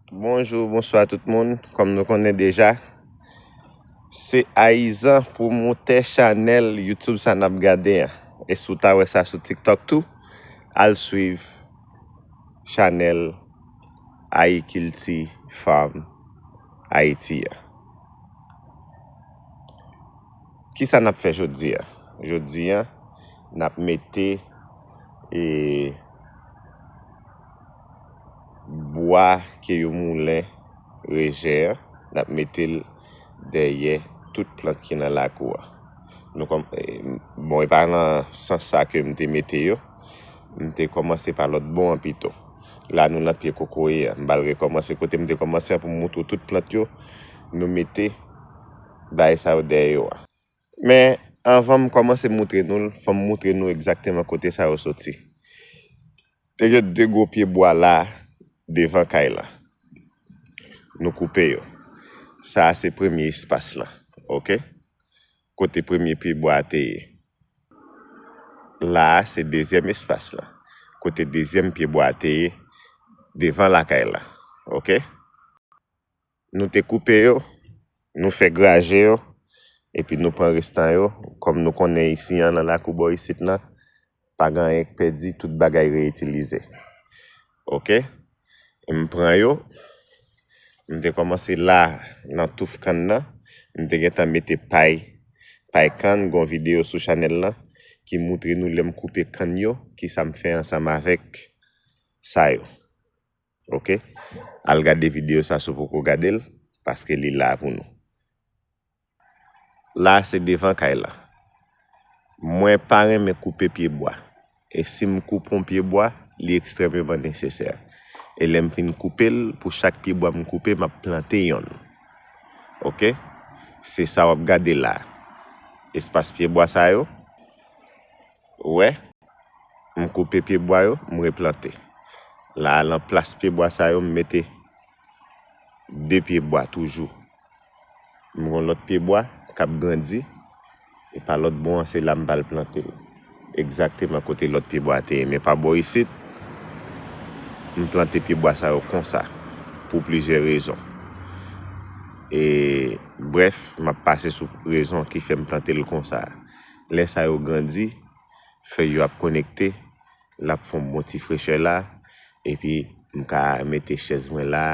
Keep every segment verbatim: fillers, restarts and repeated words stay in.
Bonjou, bonswa tout moun. Kòm nou konnen deja, se Ayizan, pwomotè chanèl YouTube sa n ap gade an. E si w ta wè sa sou TikTok tou, al swiv chanèl Ayikilti Farm Ayiti a. Kisa n ap fè jodi a? Jodi a, n ap mete, e, bwa ke yo moulen rejè an, n ap mete l dèyè tout plant ki nan lakou a. Nou kòm, e, bon, e pa nan sans sa ke m te mete yo, m te kòmanse pa lòt bò an pito. La, nou nan pye kokoye a. M pral rekòmanse kote m te kòmanse an pou m moutre w tout plant yo nou mete bagay sa yo dèyè yo a. Men, anvan m kòmanse moutre nou l, fò m moutre nou egzakteman kote sa yo soti. Te gen de gwo pye bwa la, devan kay la. Nou koupe yo. Sa a se premye espas lan, oke? Kote premye pye bwa a te ye. La a se dezyèm espas lan. Kote dezyèm pye bwa a te ye, devan lakay la, oke? Nou te koupe yo, nou fè graje yo, epi nou pran restan yo. Kòm nou konnen isi an, nan lakou bò isit lan, pa gen anyen k pèdi, tout bagay reyitilize. Oke? M pran yo, m te kòmanse la, nan touf kann nan, m te gentan mete pay, pay kann, gon videyo sou chanèl lan, ki moutre nou lè m koupe kann yo, kisa m fè ansanm avèk sa yo. Oke? Al gade videyo sa si w poko gade l, paske li la pou nou. La se devan kay la. Mwen pa renmen koupe pye bwa. E si m koupe yon pye bwa, li ekstrèmeman nesesè. E lè m fin koupe l, pou chak pye bwa m koupe, m ap plante yonn. Oke? Se sa w ap gade la. Espas pye bwa sa yo. Ou wè? M koupe pye bwa yo, m replante. La a, nan plas pye bwa sa yo, m mete de pye bwa toujou. M gon lòt pye bwa k ap grandi, e pa lòt bò an, se la m pral plante l. Egzakteman kote lòt pye bwa te ye, men pa bò isit, m plante pye bwa sa yo konsa, pou plizyè rezon. E, brèf, m ap pase sou rezon ki fè m plante l konsa. Lè sa yo grandi, fèy yo ap konekte, l ap fè yon bon ti frechè la, epi m ka mete chèz mwen la,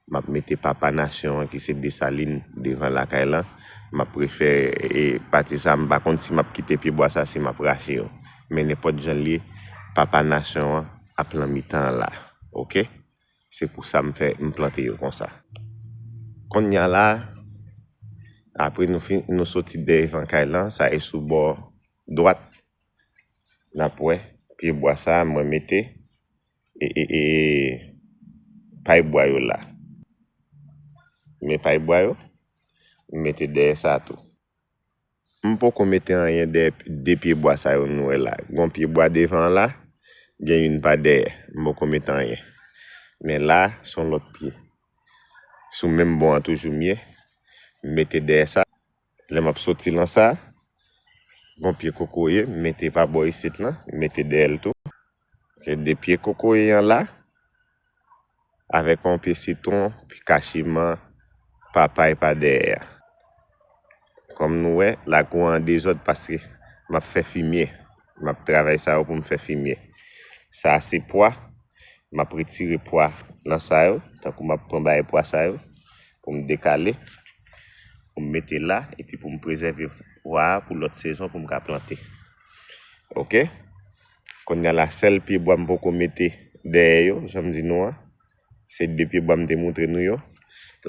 m ap mete papa nasyon an ki se Desalin devan lakay lan, m ap refè, e, pati sa, m pa konn si m ap kite pye bwa sa, si m ap rache yo. Men nenpòt jan l ye, papa nasyon an ap nan mitan an la, oke? Se pou sa m fè, m plante yo konsa. Kounye a la, apre nou fin, nou soti devan kay lan, sa e sou bò dwat, n ap wè pye bwa sa a mwen mete, e, e, e, pay bwa yo la. Men pay bwa yo, m mete dèyè sa tou. M poko mete anyen dèyè de pye bwa sa yo nou wè la. Gon pye bwa devan an la, gen youn pa dèyè. M poko mete anyen. Men la, se yon lòt pye. Sou menm bò an toujou m ye. M mete dèyè sa. Lè m ap soti lan sa, gon pye kokoye, m mete pa bò isit lan, m mete dèyè l tou. Se de pye kokoye an la, avèk yon pye sitwon, pye kachiman, papay pa dèyè a. Kòm nou wè, lakou an an dezòd paske m ap fè fimye. M ap travay sa yo pou m fè fimye. Sa a se pwa. M ap retire pwa nan sa yo, tankou m ap pran bagay pwa sa yo, pou m dekale, pou m mete la, epi pou m prezève pwa a pou lòt sezon pou m ka plante. Oke? Kounye a la, sèl pye bwa m poko mete dèyè yo, jan m di nou an, se de pye bwa m te moutre nou yo.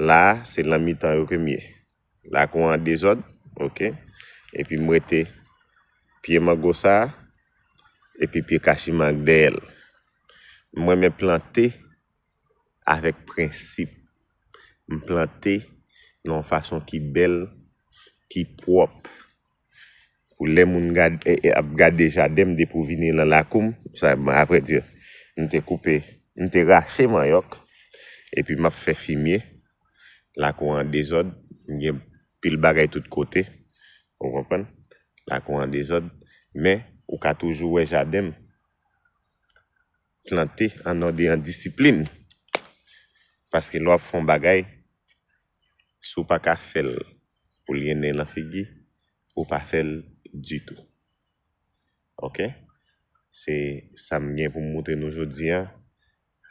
La a, se lan mitan yo ke m ye. Lakou an an dezòd, oke. Epi m rete pye mango sa a, epi pye kachiman ak dèyè l. M renmen plante avèk prensip. M plante nan yon fason ki bèl, ki pwòp. Pou lè moun gad, e, e, ap gade jaden m, depi w vini nan lakou m, sa, bon, avrèdi, m te koupe, m te rache manyòk, epi m ap fè fimye. Lakou an an dezòd, m gen pil bagay tout kote, ou konprann? Lakou an an dezòd, men ou ka toujou wè jaden m plante an òd e an disiplin. Paske lè w ap fè yon bagay, si w pa ka fè l pou l yennen nan figi, ou pa fè l ditou. Ok? Se sa m gen pou m moutre nou jodi a.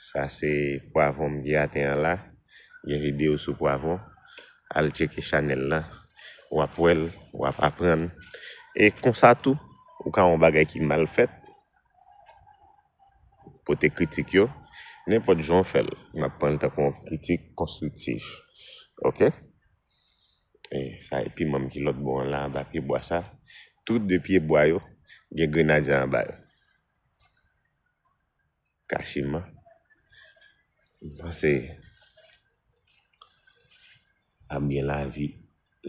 Sa se pwavwon m gen atè an la. Gen videyo sou pwavwon. Al tcheke chanèl la. W ap wè l, w ap aprann. E konsa tou, ou ka wè yon bagay ki mal fèt, pote kritik yo, nenpòt jan w fè l, m ap pran l tankou yon kritik konstriktif. Ok? E sa e piman m ki lòt bò an la, anba pye bwa sa. Tout de pye bwa yo, gen grenadye anba yo. Kachiman. M panse ap gen lavi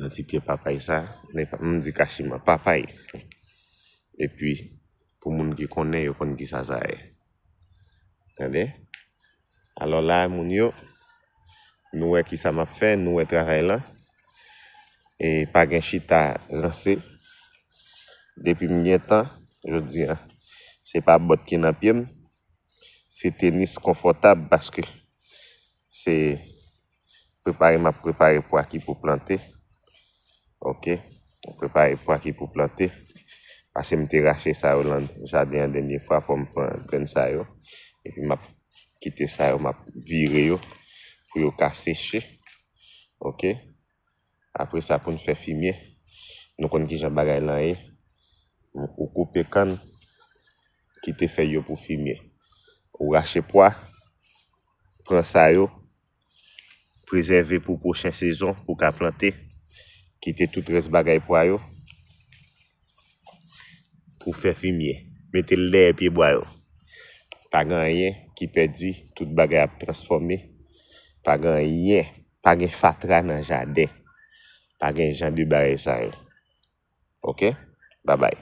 nan ti pye papay sa. Men pa- m di kachiman, papay. Epi, pou moun ki konnen, yo konn ki sa sa ye. Tande? Alò la, moun yo, nou wè ki sa m ap fè, nou wè travay lan. E pa gen chita ranse. Depi m gen tan, jodi a, se pa bòt ki nan pye m, se tenis konfòtab paske se prepare m ap prepare pwa ki pou plante. Ok, m prepare pwa ki pou plante. Paske m te rache sa yo nan jaden an dènye fwa, fò m pran grenn sa yo. Epi m ap kite sa yo, m ap vire yo pou yo ka seche. Ok. Apre sa, pou n fè fimye, nou konn ki jan bagay lan ye. Ou koupe kann, kite fèy yo pou fimye. Ou rache pwa, pran sa yo, prezève pou pwochen sezon, pou ka plante, kite tout rès bagay pwa yo, pou fè fimye. Mete l dèyè pye bwa yo. Pa gen anyen ki pèdi, tout bagay ap transfòme. Pa gen anyen, pa gen fatra nan jaden. Pa gen jan de bagay sa yo. Ok? Babay.